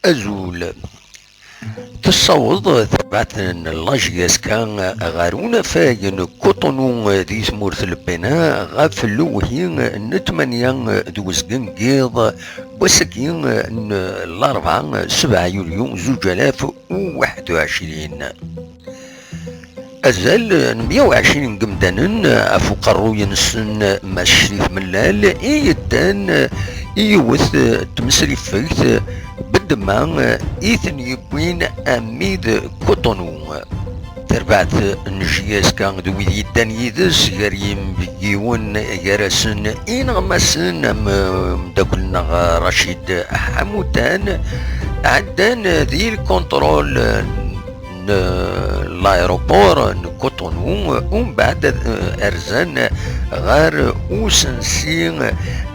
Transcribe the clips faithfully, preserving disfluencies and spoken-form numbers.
Azul. Tessaweḍ terbaɛt n la J S K ɣer unafag n Cotonou di tmurt n Lbena ɣef lewhi n tmanya d uzgen n yiḍ n wass-agi n Larebɛa, sebɛa yulyu zuǧ alaf u waḥed u ɛecrin. Azal n meyya u ɛecrin n yimdanen ɣef uqerruy-nsen, mačči d imellal, i yeddan i yiwet n tmesrifegt beddemma i ten-yewwin armi d Cotonou. Terbaɛt n J S K d wid yeddan yid-s, gar yinebgiwen, gar-asen ineɣmasen am umeddakel-nneɣ Rachid Hamoutan, ɛeddan di lkunṭrul n l'aéroport n Cotonou, umbeɛd, eh, rzan ɣer usensi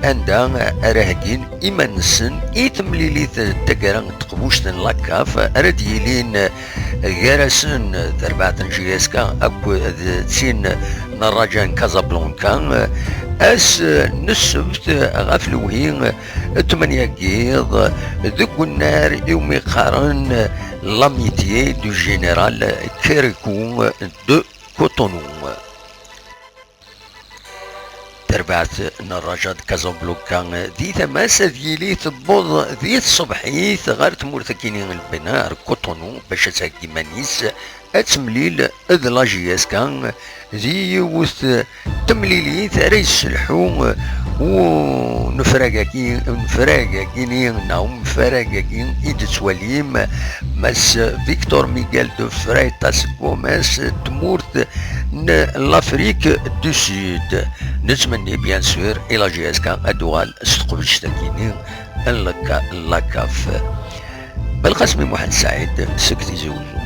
anda ara heggin iman-nsen i temlilit n taggara n teqbuct n la CAF ara d-yilin gar-asen terbaɛt n J S K akked d tin n rraja n Casablanca, ass n ssebt ɣef lewhi tmanya n yiḍ, deg unnar iwumi qqaren l'Amitié du Général Quéricou de Cotonou. Terbaɛt n rraja n Casablanca di tama-s ad yili tewweḍ di tṣebḥit ɣer tmurt-agi n Lbena, ar Cotonou, bac ad theggi iman-is, ad temlil d la J S K di yiwet temlilit ara yesselḥu unefrag-agi, unefrag-agi-ni neɣ umfarag-agi i d-tettwalim Mass Victor Miguel de Freitas Gomes, tmurt n l'Afrique du Sud. Nettmenni, bien sûr, i la J S K ad d-tuɣal s teqbuct-agi-ni n la CAF. Belqasem Muḥend Saɛid seg Tizi Uzzu.